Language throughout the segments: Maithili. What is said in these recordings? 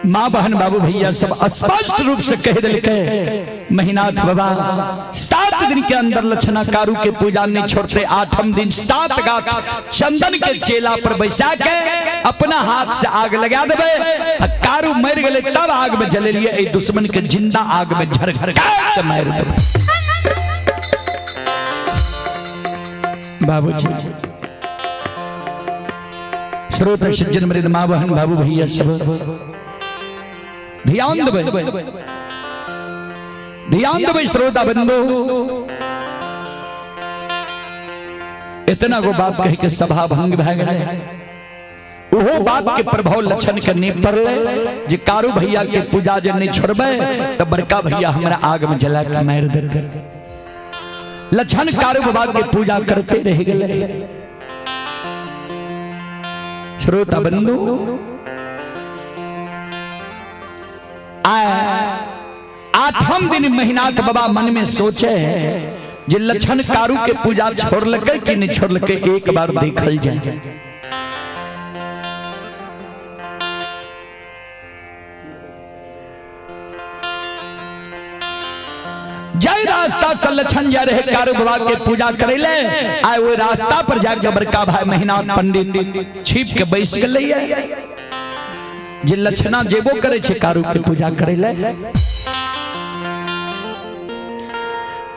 माँ बहन बाबू भैया सब स्पष्ट रूप से कह दिलकै महिनाथ बाबा 7 दिन के अंदर लक्षणा कारू के पूजा नहीं छोड़ते। 8म दिन 7 गाछ चंदन के चेला पर बैसा के अपना हाथ से आग लगा देबे आ कारू मर गए तब आग में जले लिए ए दुश्मन के जिंदा आग में झर के मार देबे। बाबूजी श्रोत सज्जन मृद माँ बहन बाबू भैया सब ध्यान देबै, ध्यान देबै श्रोता बंधु। इतना गो बात कह के सभा भंग भए गेलै। ओहो बात के प्रभाव लक्षण के नहीं पड़ले जे कारू भैया के पूजा जे नहीं छोड़बै तो बड़का भैया हमरा आग में जला के मार देते। लक्षण कारू बाबा के पूजा करते रह गेलै। श्रोता बंधु आठम दिन महिनाथ बाबा मन में सोचे जे लक्षण कारू के पूजा छोड़लकै कि नहीं छोड़लकै, एक बार देखल जाए। जय रास्ता से लक्षण जा रहे कारू बाबा के पूजा करे ले आए वो रास्ता पर जाके बड़का भाई महिनाथ पंडित छिप के बैस गेलै जे लक्षणा जेबो करे छे कारू के पूजा करे ले।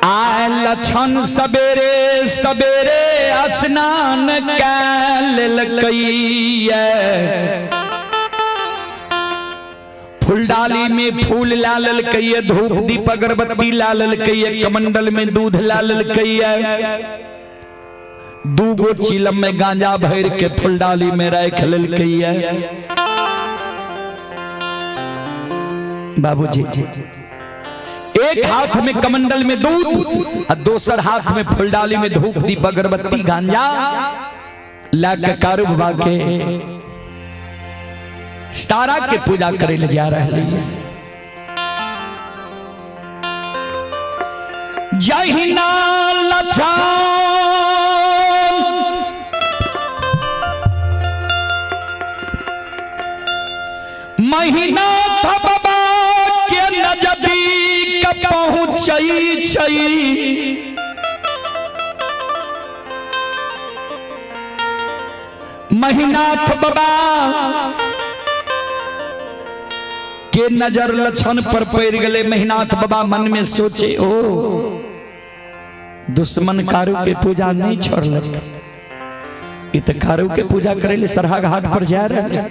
आए लक्षण सवेरे सवेरे स्नान कै लेलकै, फूलडाली में फूल ला लेलकै, धूप दीप अगरबत्ती ला लेलकै, कमंडल में दूध ला लेलकै, दूगो चिलम में गांजा भर के फूलडाली में राख लेलकै। बाबूजी एक हाथ में कमंडल में दूध और दोसर हाथ में फूलडाली में धूप दीप अगरबत्ती गांजा ला के कारू बाबा के सारा के पूजा करे ले जा रहे हैं। जहिना लक्षण महिनाथ बाबा के नजदीक पहुँचई छई, महिनाथ बाबा के नजर लक्षण पर पड़ गए। महिनाथ बाबा मन में सोचे ओ दुश्मन कारू के पूजा नहीं छोड़लक, इ त कारू के पूजा करे ले सरहा घाट पर जा रहे।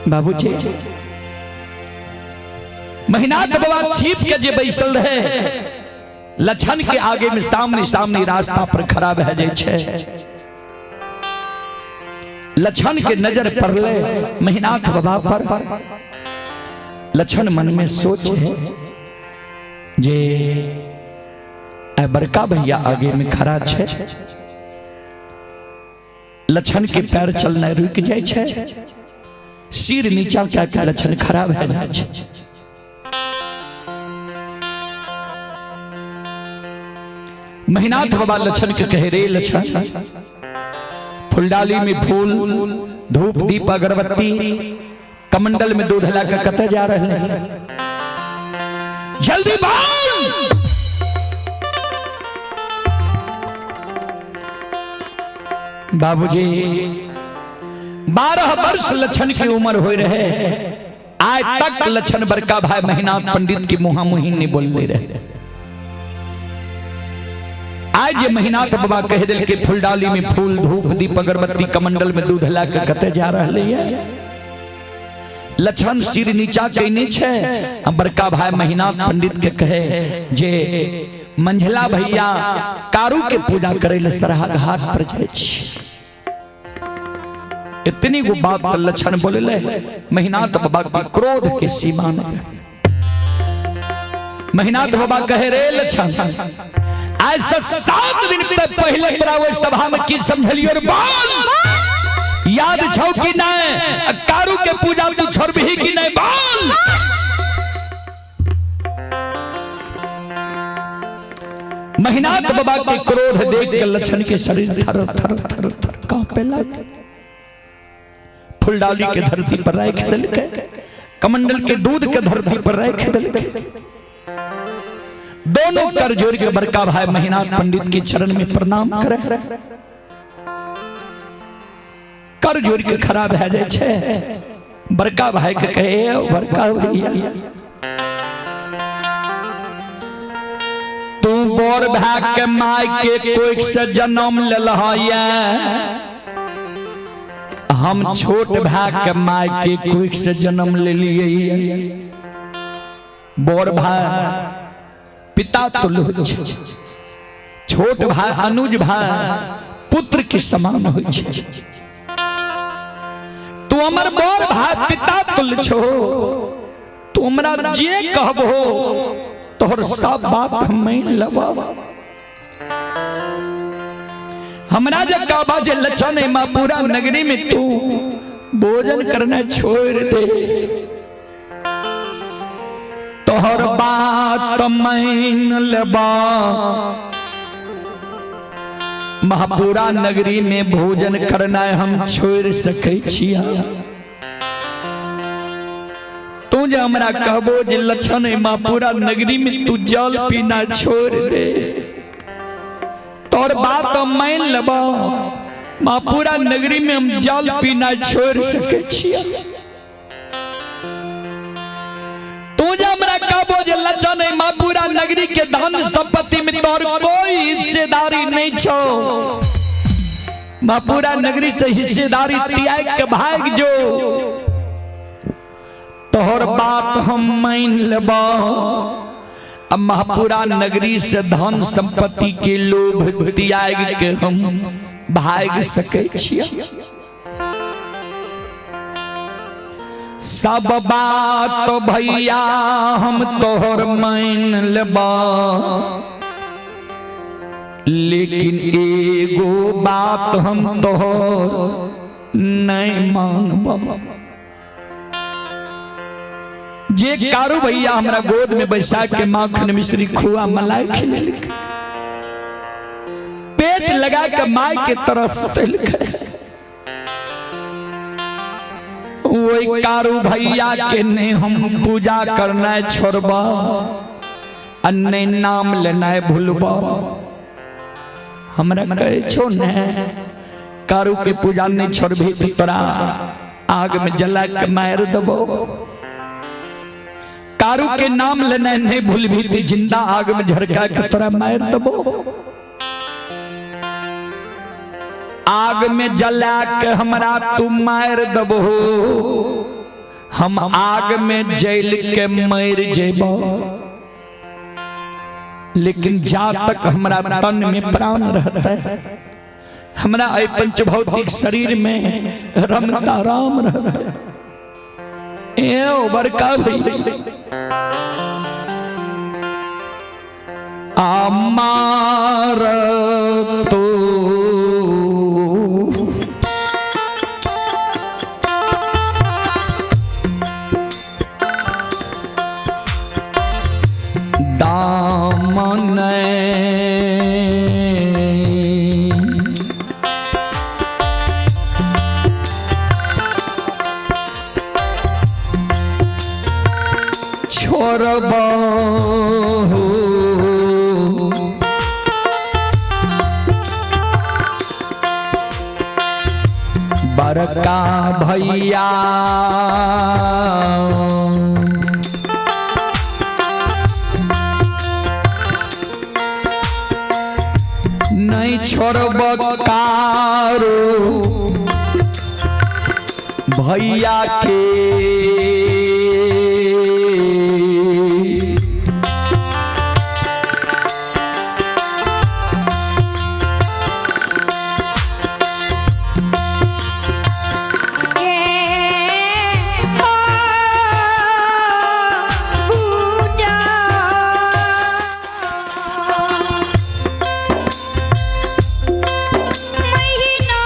बाबूजी महिनाथ बाबा छिप के जे बैसल रहे लक्षण के आगे में सामने सामने रास्ता पर खड़ा भए जाय छै। लक्षण के नजर पड़ले महिनाथ बाबा पर। लक्षण मन में सोच है जे ए बड़का भैया आगे में खड़ा छे। लक्षण के पैर चलना रुक जाय छे, सिर नीचा क्या के लक्षण खड़ा भए जाय छे। महिनाथ बाबा लक्षण के कहे रे लक्षण फुलडाली में फूल धूप दीप अगरबत्ती कमंडल में दूध ला के कतऽ जा रहे हैं, जल्दी भाग। बाबूजी 12 वर्ष लक्षण की उम्र हो रहे, आज तक लक्षण बड़का भाई महिनाथ पंडित की मुहा मुही नहीं बोल रहे। आज ये महिनाथ बाबा कह दिल के फूलडाली में फूल धूप दीप अगरबत्ती कमंडल में दूध ला के कतऽ जा रहे है। लक्षण सिर नीचा कइने छे। बड़का भाई महिनाथ पंडित के कहे जे मंझला भैया कारू के पूजा करे ले सरहा घाट पर जाय छी। इतनी गो बात लक्षण बोलले महिनाथ बाबा के क्रोध के सीमा न। महिनाथ बाबा कहे रे लक्षण आज से 7 दिन तक पहले तोरा ओहि सभा में की समझलियो रे बोल, याद छौ कि नहीं, कारू के पूजा तू छोड़बही कि नहीं बोल। महिनाथ बाबा के क्रोध देख के लक्षण के शरीर थर थर थर थर कांपे लगे। फुलडाली के धरती पर राख देलकै, कमंडल के दूध के धरती पर राख देलकै। दोनों कर जोड़ के बड़का भाई महिनाथ पंडित के चरण में प्रणाम करे, कर जोड़ के खड़ा भए जाय छै। बड़का भाई के कहे, बड़का भैया तू बोर भाई के my के कोई से जन्म लेलह, हम छोट भाई के my के कोई से जन्म ले लिए। बोर भाई पिता तुल्य छै, छोट भाई अनुज भाई पुत्र के समान होइ छै। तू हमर बोर भाई पिता तुल्य छो, तू हमरा जे कहबो तोहर सब बात हम मान लेबो। हमरा जे कहबा जे लछन है पूरा नगरी में तू भोजन करना छोड़ दे, तोहर बात मान लेबा। महापुरा नगरी में भोजन करना हम छोड़ सकै छिया। तू जे हमरा कहबो जे लछन है महापुरा नगरी में तू जल पीना छोड़ दे, तोहर बात हम मान लेबा। महापुरा नगरी में हम जल पीना छोड़ सकै छिया। तू जे हमरा कहबो जे लछन है महापुरा नगरी के धन संपत्ति में तोर कोई हिस्सेदारी नहीं छो, महापुरा नगरी से हिस्सेदारी त्याग के भाग जो, तोहर बात हम मान लेबा। अब महापुरा नगरी से धन संपत्ति के लोभ त्याग के हम भाग सकै छिया। सब बात भैया हम तोहर मान लेबा, लेकिन एगो बात हम तोहर नहीं मानबा। जे कारू भैया हमरा गोद में बैसा के माखन मिश्री खुआ मलाई खिलेलकै, पेट लगा के my के तरह सुतेलकै, वही कारू भैया के ने हम पूजा करना छोड़बा, अन्य नाम लेना भूलबा। हमरा कहे छो ने कारू के पूजा नहीं छोड़बी तो तोरा आग में जला के मार देबो। कारू के नाम लेना नहीं भूलबी तो जिंदा आग में झड़का के तोरा मार देबो। आग में जला के हमरा तू मार देबो, हम आग में जल के मर जेबो, लेकिन जा तक हमरा तन में प्राण रहता है, हमरा ऐ पंचभौतिक शरीर में रमता राम रहता है। ए बड़का भैया अमार तो दामन छोड़बो, बड़का भैया नहीं छोड़ब कारू भैया के, महीना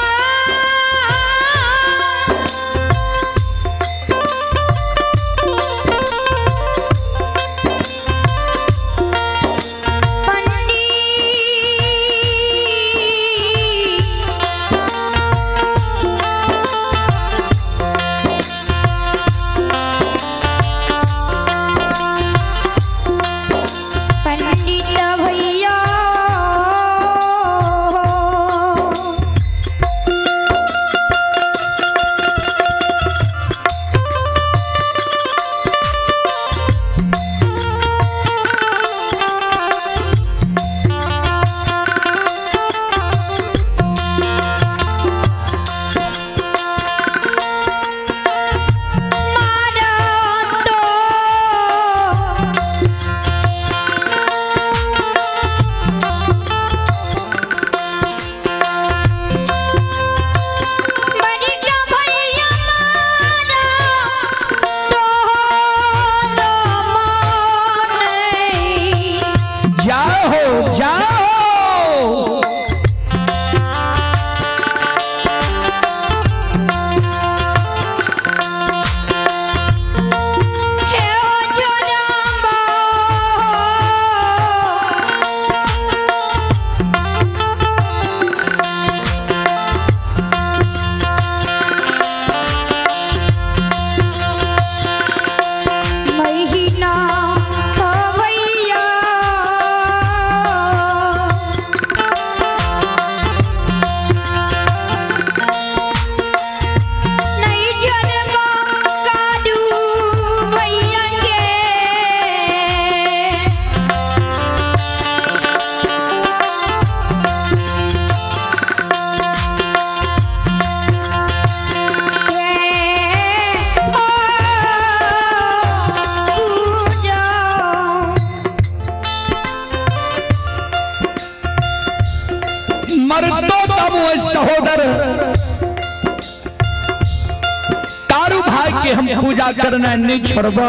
के हम पूजा करना नहीं छोड़बा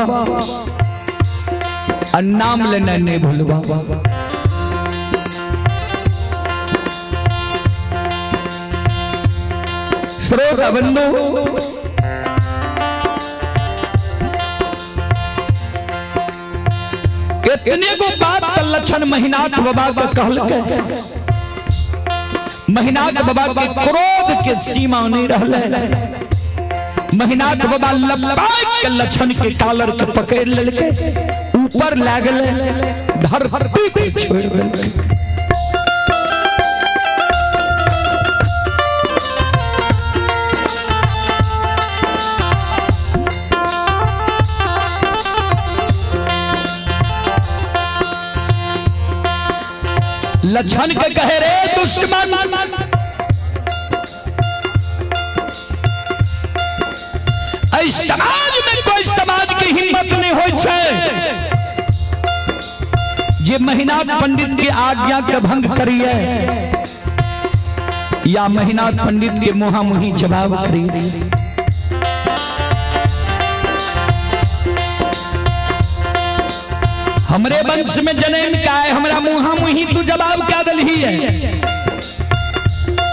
और नाम लेना नहीं भूलबा। श्रोता बंधु, इतने को बात त लक्षण महिनाथ बाबा के कहलकै। महिनाथ बाबा के क्रोध के सीमा नहीं रहले। महिनाथ बाबा लपाक के लक्षण के कालर के पकड़ लेलकै, ऊपर लागले, धरती पे छोड़ देलकै। लक्षण के कहे रे दुश्मन, ऐ समाज में कोई समाज की हिम्मत नहीं होई छै जे महिनाथ पंडित के आज्ञा के भंग करिए या महिनाथ पंडित के मुहामुही जवाब करिए। हमरे वंश में जन्म का है, हमरा मुहा मुही तू जवाब क्या दलही है?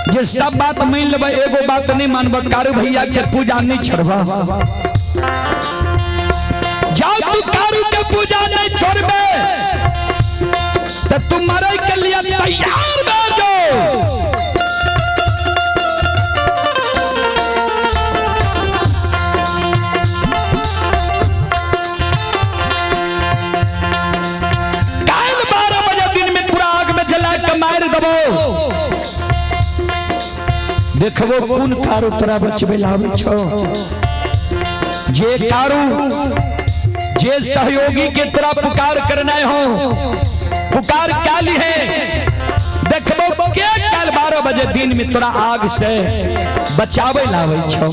जे सब बात मान लेबै एगो बात नहीं मानब, कारू भैया के पूजा नहीं छोड़बा। जाओ तू कारू के पूजा नहीं छोड़बे तो तू मरे के लिए तैयार भे जाओ। देखबो कोन कारू तोरा बचबे लावे छो। जे कारू जे सहयोगी के तोरा पुकार करना हो, पुकार क्या ली है, देखबो के कल 12 बजे दिन में तोरा आग से बचावे लावे छो।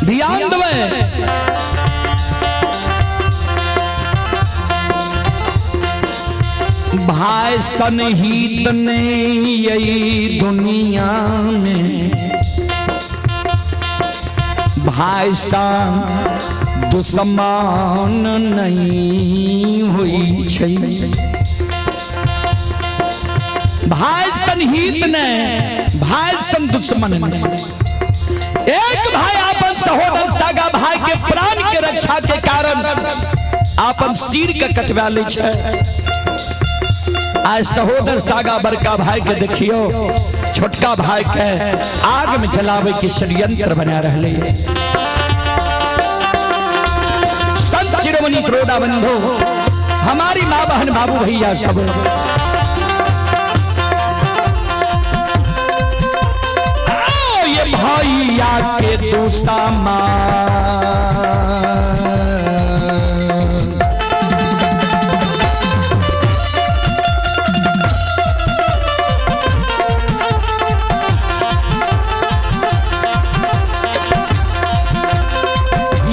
ध्यान देवे, भाई सनहित ने यही दुनिया में, भाई सन दुश्मन नहीं हुई छै। भाई सनहित ने भाई सन दुश्मन नहीं। एक भाई अपन सहोदर सगा भाई के प्राण के रक्षा के कारण अपन सिर के कटवा लै छै। आज सहोदर सागा बड़का भाई के देखियो छोटका भाई के आग में जलावे के षड्यंत्र बना रहे है। संत शिरोमणि त्रोड़ा बंधु, हमारी माँ बहन बाबू भैया सब, ये भैया के दोस्तामा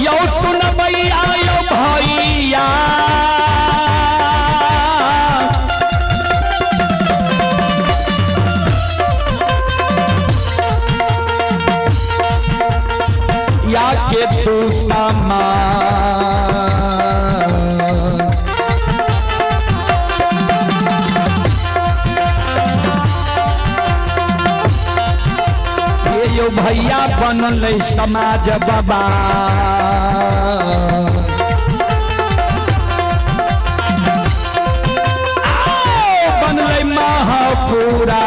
यो सुन भैया यो भैया या के दोस्तामा ये यो भैया भैया बनल समाज बाबा। आओ, बनलै महापुरा